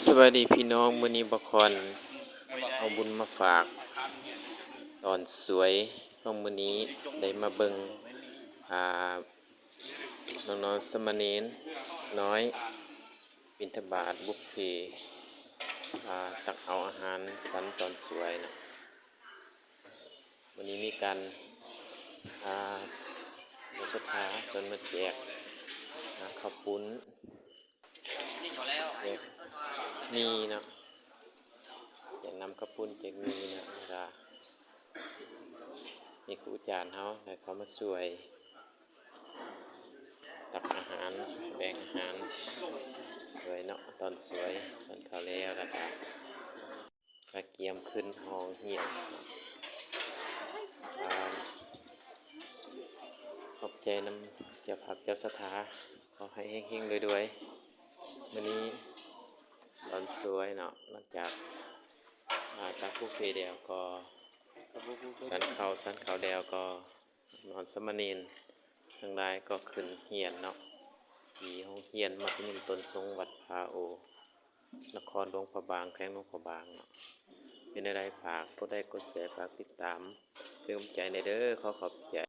ສະບາຍດີພີ່ນ້ອງ, ມື້ນີ້ບ່າວຄອນເອົາບຸນມາຝາກຕອນສວຍຂອງມື້ນີ້. ໄດ້ມາເບິ່ງ ອ່າ ນ້ອງໆສາມະເນນນ້ອຍບິນທະບາດບຸບເພ ອ່າ ຕັກເອົາອາຫານສັນຕອນສວຍເນາະ. ມື້ນີ້ມີການ ອ່າ ເຈົ້າສັດທາເພິ່ນມາແຈກ ອ່າ ເຂົ້າປຸ້ນ ແຈກໝີ່ເນາະ, ແຈກນ້ຳເຂົ້າປຸ້ນ ແຈກໝີ່ເນາະ. ແລ້ວກະມີຄູອາຈານເຮົາ ແລ້ວເຂົາມາຊ່ວຍຕັກອາຫານ ແບ່ງອາຫານ ສວຍເນາະ, ຕອນສວຍ ຕອນເຂົ້າແລ້ວ ແລ້ວກະ ກະກຽມຂຶ້ນຫ້ອງຮຽນ. ອ່າ ຂອບໃຈນຳເຈົ້າພາບເຈົ້າສັດທາ, ຂໍໃຫ້ເຮັງໆລວຍໆ. ມື້ນີ້ຕອນສວຍເນາະ, ຫຼັງຈາກ ອ່າ ຕັກບຸບເພແລ້ວກໍ ສັນເຂົ້າ ສັນເຂົ້າແລ້ວກໍ ນ້ອງສາມະເນນທັງຫຼາຍກໍຂຶ້ນຮຽນເນາະ ທີ່ໂຮງຮຽນມັດທະຍົມຕົ້ນສົງ ວັດຜາໂອ ນະຄອນຫຼວງພະບາງ ແຂວງຫຼວງພະບາງເນາະ. ເປັນແນວໃດ ຝາກກົດໄລກົດແຊ ຝາກຕິດຕາມເປັນກຳລັງໃຈແດ່ເດີ. ຂໍຂອບໃຈ.